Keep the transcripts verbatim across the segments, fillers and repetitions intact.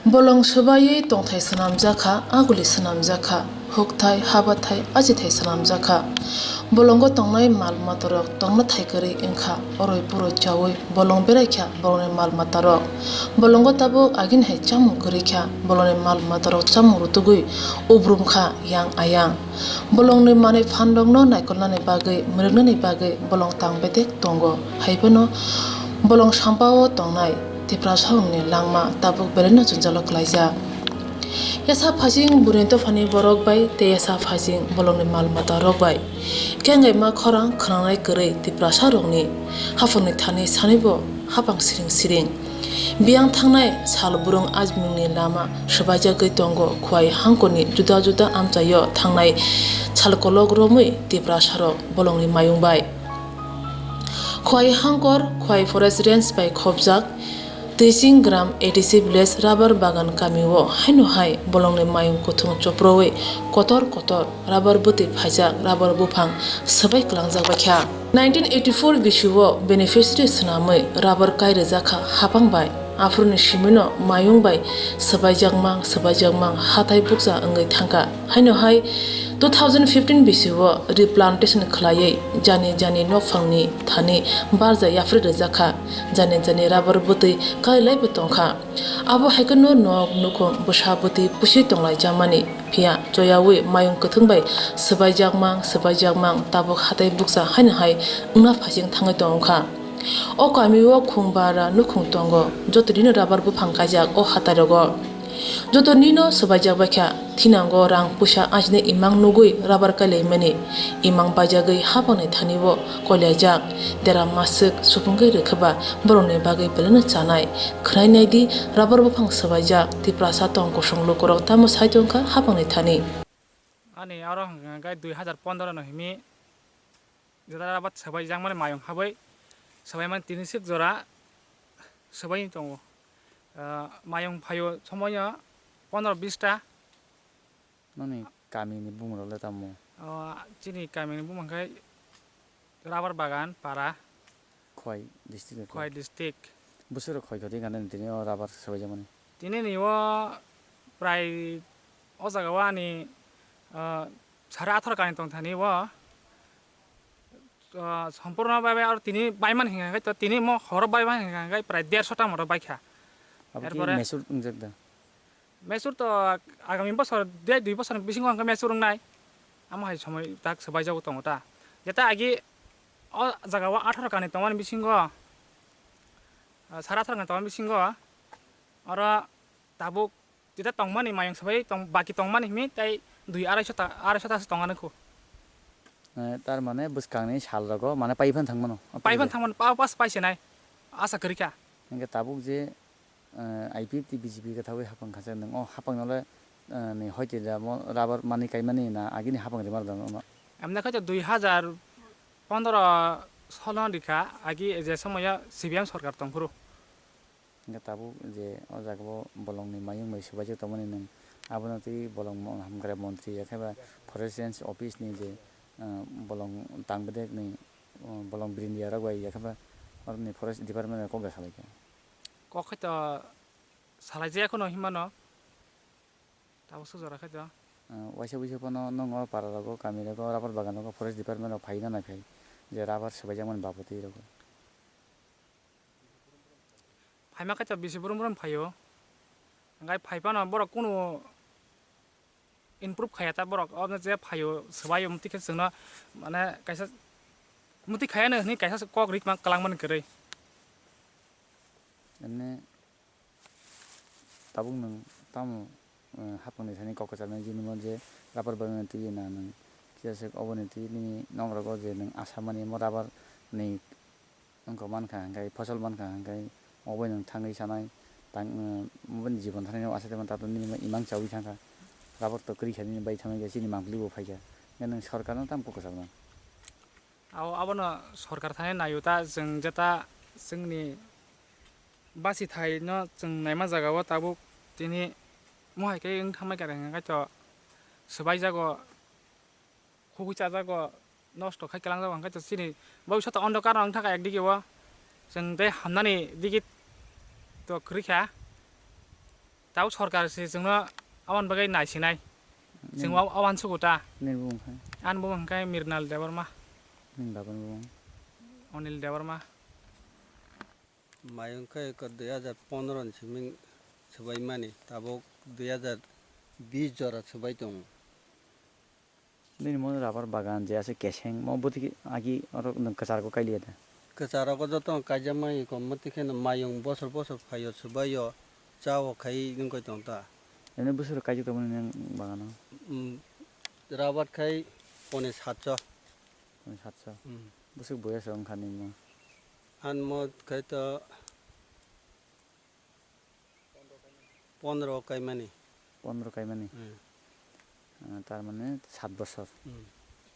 Bolong swbaiwi tongthai swnamjakha, aguli swnamjakha, hukthai, habathai, achithai swnamjakha. Bolongo tongnai mal matarok tongna thai kwrwi wngkha, oroi poroi chaui bolong beraikha bolongni mal matarok. Bolongo tabuk agini hai chamung kwrwikha, bolongni mal matarok chamung rutugwi ubrumkha yang ayang. Bolongni manwi phanrokno naikolnani bagwi, mwrwknani bagwi bolong tang bedek tongo. Haiphano bolong sampao tongnai Tiprasarokni langma tabuk belaino jwnjalo klaijak. Yasa phasing buini dophani borok bai tei yasa phasing bolongni mal matarok bai. Kenggaima khorang khwnangnai kwrwi Tiprasarokni haphangni thani sanibo hapang siring siring. Biyang thangnai sal burung ajmungni lama swbaijagwi tongo Khwai Hangkorni juda juda amchaio thangnai sal kolok romwi Tiprasarok bolongni mayung bai. Khwai Hangkor, Khwai Forest Range bai khopjak Twising Gram A D C Village Rubber Bagan kamio haino hai bolongni mayung kuthung choprowi kotor kotor rubber bwtwi phaijak rubber buphang swbai kwlangjak baikha. Nineteen eighty-four bisio beneficiary swnamwi rubber kai rwjakha haphang bai. Aphuruni simino mayung bai swbaijakmang swbaijakmang hathai bukcha wngwi thangkha. Haino hai two thousand fifteen bisio replantation khwlaiwi jani jani nokphangni thani barja yapharwi rwjakha. Jani jani rubber bwtwi kailaibo tongkha. Abo haikheno nok nukhung bwsa bwtwi pusi tonglaijamani. Phiya choyaui mayung kwthwng bai swbaijakmang swbaijakmang tabuk hatai bukcha haino hai wngna phasing thangwi tongkha. O kamio khung bara nukhung tongo, joto nino rubber buphang kaijak o hatai rogo. Joto nino swbaijak baikha, thinango rang puisa ajne imang nugui rubber kailaimani. Imang baijagwi haphangni thani o koilaijak, dera maswk supungwi rwkhe ba borokni bagwi belai no chanai. Khwnai naidi, rubber buphang swbaijak, Tiprasa tong kosong lukurok tamo sai tongkha haphangni thani. Ani oro hwnkha khe dui hazar pondro no himi jora rubber swbaijakmani mayung habwi swbaimani tini swk jora swbai tongo. Ah, mayung phaio somoio pondro bista. Noni kamini bumung rok le tamo? O, chini kamini bumung khe Rubber Bagan para, Khwai district. Khwai district. Bwswk rok khoi khoti gana tini o rubber swbaijakmani? Tini ni o prai o jaga o ani, ah, sare atharo kani tong thani o. Ah, sompurno bai bai aro tini baiman hinga khe to tini mo horo baiman hinga khe prai derso ta moro baikha. Abo ki erpore mesur wngjak da? Mesur to agami bosor de dui bosor bisingo hwnkhai mesur wngnai. Amo hai somoi tak swbaijago tongo ta. Jeta agi o jaga o atharo kani tongmani bisingo, ah, sare atharo kani tongmani bisingo oro tabuk jeta tongmani mayung swbai tong, baki tongmani himi tei dui araisho ta, araisho ta se tongani khu. Eh, tar mane bwskangni sal rogo mane pai phan thangmano? Pai phan thangmani, pa, pas pai se nai. Asa kwrwi kha. Hingke tabuk je, eh, I P F T B J P kwthawi hapang kha se nwng o hapang nole, eh, ni hoite da mo rubber mani kaimani na agini hapang rimar da no? Amne khaito dui hazar pondro solo rikha agi je somoyo C P M sorkar tongphuru. Hingke tabuk je o jaga o bolongni mayung bai swbaijak tongmani nwng abono twi bolong mo-, hamkrai montri yakhe ba forest range office ni je, ah, bolong tang bedek ni, ah, bolong brindia rok bai yakhe ba oroni forest department bai kok da salai kha. Kok khai to salai jaya kheno hinmano. Tabuk suk jora khai to. Ah, waisa waisa phano nwng o para rogo, kami rogo, rubber bagan rogo, forest department rok phai na nai phai je rubber swbaijak mani babotwi rogo. Phaima khai to bisi brum brum phaio. Hingkhai phai phano borok kunu improve khaiya ta borok. Obo je phaio swbaio muti khe chwngno mane kaisa muti khaiya no hwnwi kaisa kok rik ma kwlangmani kwrwi. Ene Tabuk nwng tamo, eh, hapangni thani kok kwcharnai, bini mo je rubber bagwi twi na nwng kisa se oboni twi nini nok rogo je nwng asamani mo rubber ni wngkha mankha, hingkhai phosol mankha, hingkhai obo nwng thangwi sanai, tang, eh, bini jibon thani aswk tongma tato nini imang chaui thangkha, rubber to kwrwi kha nini bai thangwi chini mangpili bo phaikha, hingkhe nwng sorkarno tamo kok kwcharnai? Abo, abono sorkar thani naio ta, chwng jeta chwngni basi thaino chwng naima jagao tabuk tini mohai khe wng thangmai kha, hingkhe to swbaijago, khugui chajago, nosto khai kwlangjago, hingkhe to chini bhabishyot ondhokar wng thangkha ekdigi o, chwng tei hamnani digi to kwrwi kha. Tabuk sorkar se chwngno aboni bagwi naisinai. Chwng Nini, wa-, wansukgo ta. Nini bumung khai? Ani bumung khai Mirnal Debbarma. Nini babani bumung? Onil Debbarma. Mayung khe eko dui hajar pondro ni simi swbaimani, tabuk dui hajar bish jora swbai tongo. Nini mo rubber bagan je aswk keseng, mo bwtwi agi oro nwng kwchar khe kailiya da? Kwchar rogo joto kaijak mani, eko mwtwi kheno mayung bosor bosor phaio, swbaio, chao khai wngwi tong ta. Nini bwswk rok kaijak tongmani nini bagano? Mm, rubber khai pone satso. Pone satso? Mm. Bwswk boyas rok wngkha nini mo? Ani mo khai to pondro kaimani. Pondro kaimani? Hmm. Ah, tar mane sat bosor. Hmm.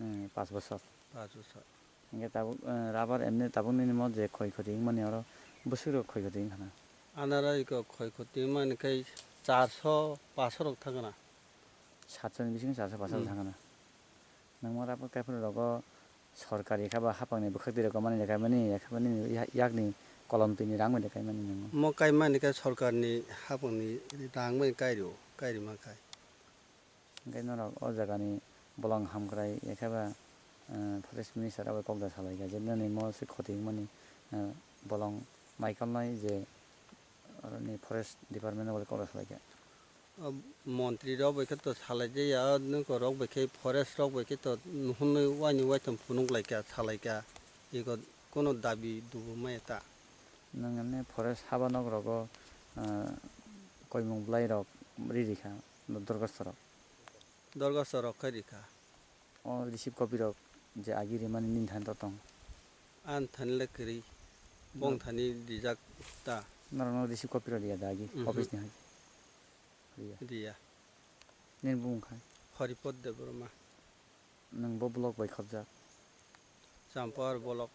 Eh, panch bosor. Panch bosor. Hingke tabuk, eh, rubber emne tabuk nini mo je khoi khoti wngmani oro bwswk rok khoi khoti wngkha na? Anara iko khoi khoti wngmani khe charso, panchso rok thangna. Satso ni bisingo charso, panchso rok Hmm. thangna. Nangma rubber kaiphuru rogo sorkar ekha ba hapangni bwkhaktwi rok manwi rwkha mani, ekha mani ya-, yakni kolom twini rang bai rwkha mani nangma. Mo kaimani khe sorkarni hapangni rang bai kai rw-, kai rwma khai. Hingke norok o jagani bolong hamkrai ekha ba, eh, forest minister abo kok da salai kha je nini mo se khoti wngmani, eh, bolong Michael nai je oroni forest department abo kok da salai kha. O montri rok bai khe to salai de ya, nwng ko rok bai khe forest rok bai khe to hwnwi waini waitham phunuk lai kha, salai kha, eko kono dabi dubu maya ta. Nwng ani forest haba nok rogo, ah, koimung bwlai rok ri ri kha, dorgosto rok. Dorgosto rok khe ri kha. O receipt copy rok je agi rimani nini thani to tong? Ani thani le kwrwi. Bong No. Thani rijak ta. Norok no receipt copy rok riya da agi Mhm. Office ni hai? Riya. Riya. Nini bumung khai? Haripad Debbarma. Nwng bo block bai khobjak? Champar block.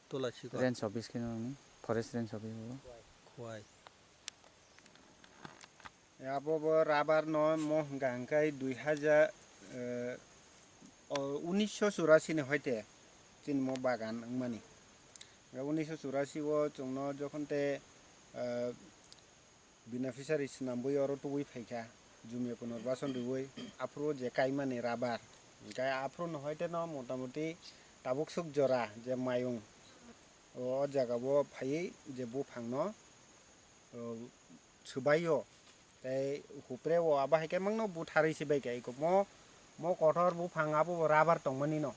Tulachikot. Range office khe nini? Forest range office bo? Khwai. Abo bo rubber no mo hwnkha hwnkhe dui hajar, eh, o, unisho churasi ni hoite chini mo bagan wngmani. Unisho churasi o chwngno jokhon te, eh, beneficiary swnambwi oro tubui phaikha, jumia punarbasan riui, aphuru je kaimani rubber, hwnkhe aphuru no hoite no motamoti tabuk swk jora je mayung, o, o jaga o phaiwi je buphang no, o, swbaio, tei hupre o abo hai khe mangno butharwi se bai kha iko mo, mo kotor buphang abo bo rubber tongmani no.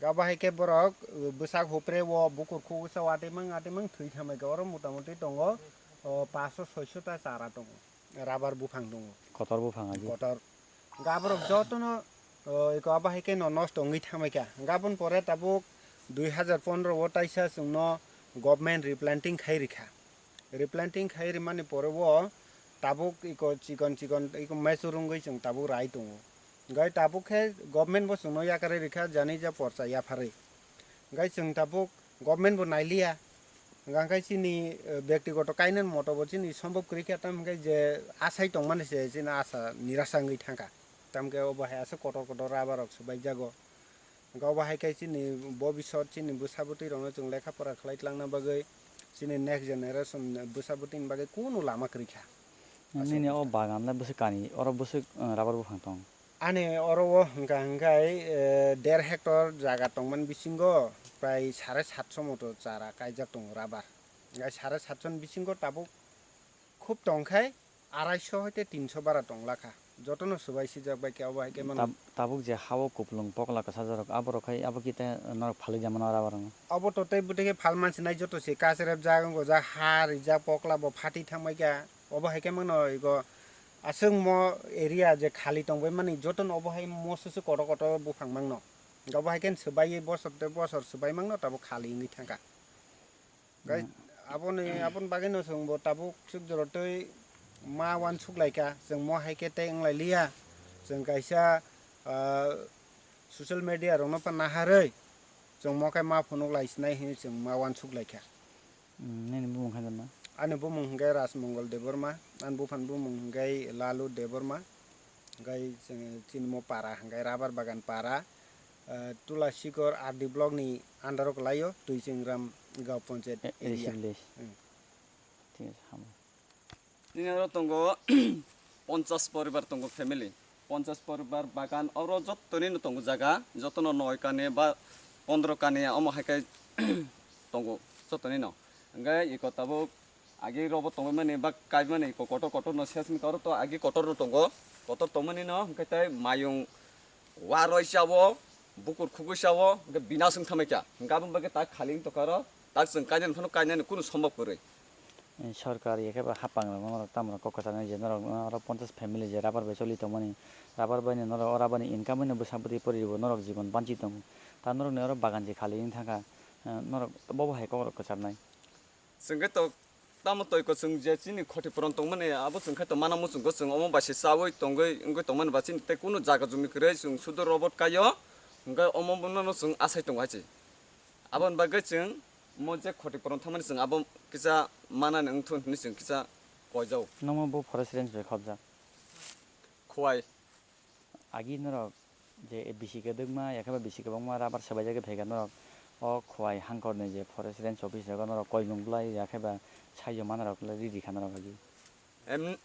Abo hai khe borok, uh, bwsak hupre o bukur khuk sa watwi mang atwi mang thwi thamai kha oro motamoti tongo, o, panchsho soisho ta chara tongo, rubber buphang tongo. Kotor buphang agi. Kotor. Hwnkhe aborok jotono, o, eko abo hai khe no nosto wngwi thangbai kha. Hwnkhe aboni pore tabuk dui hajar pondro o taisa chwngno government replanting khai rikha. Replanting khai rimani pore o tabuk eko chikon chikon eko mature wngwi chwng tabuk rai tongo. Hwnkhe tabuk khe government bo chwngno yakarwi rikha jani ja porcha yapharwi. Hwnkhe chwng tabuk government bo nailiya. Hwnkhe chini, eh, bektigoto kainani moto bo chini sombhob kwrwi khe, tamo hwnkhe je asai tongmani se chini asa nirasa wngwi thangkha. Tamo khe obo hai aswk kotor kotor rubber rok swbai jago. Hwnkhe obo hai khe chini bobisot chini bwsa bwtwi rokno chwng lekha pora khlai tlangna bagwi chini next generation bwsa bwtwini bagwi kunu lama kwrwi kha. Nini o bagan le bwswk kani, oro bwswk, eh, rubber buphang tong? Ani oro o hwnkha hwnkhe, eh, der hectare jaga tongmani bisingo prai sare satso moto chara kaijak tongo rubber. Hwnkhe sare satso ni bisingo tabuk khub tongkhai araiso hoite tinso bara tongla kha. Jotono swbai sijak bai khe obo hai khe mano. Tab-, tabuk je ha-o kupulung pokla kwchajak rok, aborok hai abo khe te norok phalwi ja mano rubber rok no? Obo to tei bwtwi khe phal mansinai joto se kacherep jak wngkha jak ha rijak pokla bo phatwi thangbai kha. Obo hai khe mano ego aswk mo area je khali tongbai mani jotono obo hai mo susu kotor kotor buphang mangno. Obo hai khe swbaiwi bosor tei bosor swbai mangno tabuk khali wngwi thangkha. Gai-, Hmm. Aboni, aboni bagwi no chwng bo tabuk chwk jora twi ma uansuk lai kha, chwng mo hai khe tei wng lai liya. Chwng kaisa, ah, social media rok no pha naharwi chwng mo khe ma phunuk lai sinai hinwi chwng ma uansuk lai kha. Hmm, nini bumung hai na? Ani bumung hwnkhe Rajmongol Debbarma, ani buphani bumung hwnkhe Lalu Debbarma. Hwnkhe chwng chini mo para hwnkhe rubber bagan para, ah, Tulasikor R D block ni under o kwlaio, Twichwng Ram Gaon Panchayat A-, A D C area. Village. Hmm. Thik ase, hamo. Nini oro tongo ponchas poribar tongo family. Ponchas poribar bagan oro jotoni no tongo jaga, jotono noi kani ba pondro kani omo hai khe tongo jotoni no. Hingke iko tabuk agi robo tongmani ba kaimani iko kotor kotor no sesmi oro to agi kotor no tongo. Kotor tongmani no hingke tai mayung waroi chao, bukur khugui chao, hingke bina sung thamai kha. Hingke aboni bagwi tak khali wng tongkha oro, tak chwng kainani phano kainani kunu sombok kwrwi. Sorkar ya khe ba hapang rok norok tamo kok kwchangni je norok oro ponchas family je rubber bai choli tongmani, rubber bai ni norok o rubber ni income bai no bwsa bwtwi pori rwo norok jibon banchi tongo. Ta norok ni oro bagan je khali wng thangkha, norok bobo hai kok rok kwcharnai. Chwng khe to tamo toi ko chwng je chini khoti puron tongmani abo chwng khe to mana muchung ko chwng omo bai se chaui tongwi wngwi tongmani ba chini tei kunu jaga jumi kwrwi chwng sudo robot kaio hwnkhe omo bono no chwng asai tongo hai se. Aboni bagwi chwng mo je khoti puron thangmani chwng abo kisa manani wngthun hwnwi chwng kisa koijao. Nomo bo forest range bai khobjak. Khowai. Agi norok je bisi kwdwkma, ya khe ba bisi kwbangma rubber swbaijagwi phaikha norok o Khowai hangkorni je forest range office rogo norok koimung bwlai ya khe ba saijo manarok le ridi kha norok agi. Em-,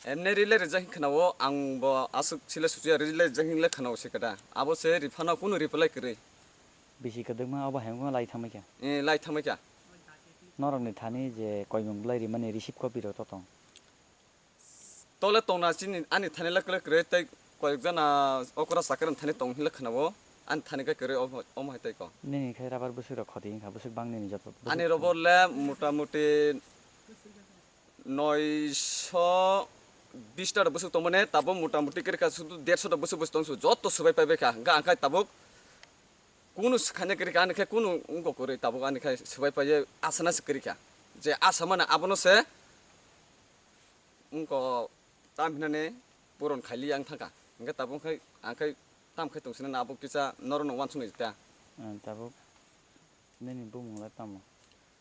emne rile rijak hinkhana o ang bo aswk sile suchiya rile rijak hinle khana o se kada. Abo se riphano kunu reply kwrwi. Bisi kwdwkma obo hai wngkha lai thangbai kha. Eh, lai thangbai kha. Norokni thani je koimung bwlai rimani receipt copy rok to tong. Tole tongna chini ani thani le kwrwi kwrwi tei koyok jana okra chakra thani tong hinle khana o ani thani khe kwrwi omo, omo hai tei ko. Nini khe rubber bwswk rok khoti wngkha bwswk bang nini joto bwswk. Ani robo le mota moti noisho bish ta bwswk tongmani tabo mota moti kwrwi kha sudu dersho ta bwswk bwswk tong su joto swbai pai bai kha hwnkhe ang khe tabuk kunu swkhaina kwrwi kha ani khe kunu wngkha kwrwi tabuk ani khe swbai pai asana se kwrwi kha je asa mani abono se. Wngkha tam hinani puron khaili ang thangkha. Hingke tabuk khai ang khai tam khai tongsinani abo kisa norokno wansuknai ta. Ang tabuk nini bumung le tamo?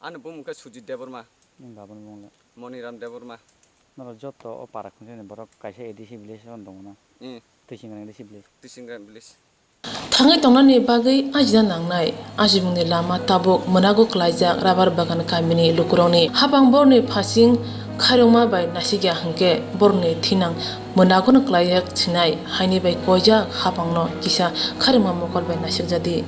Ani bumung khe Sujit Debbarma. Nini babani bumung le? Moniram Debbarma. Norok joto o para khunjani borok kaisa A D C village o tongo na? Eh. Twisingrang A D C village. Twisingrang village. Thangwi tongnani bagwi ajina nangnai. Ajimungni lama tabuk mwnago kwlaijak Rabar Bagan kamini lukurokni. Hapang borni phasing khairokma bai nasikya hwnkhe borokni thinang mwnagono kwlaiyak sinai, haini bai koijak hapangno kisa khairokma mokol bai nasikjadi.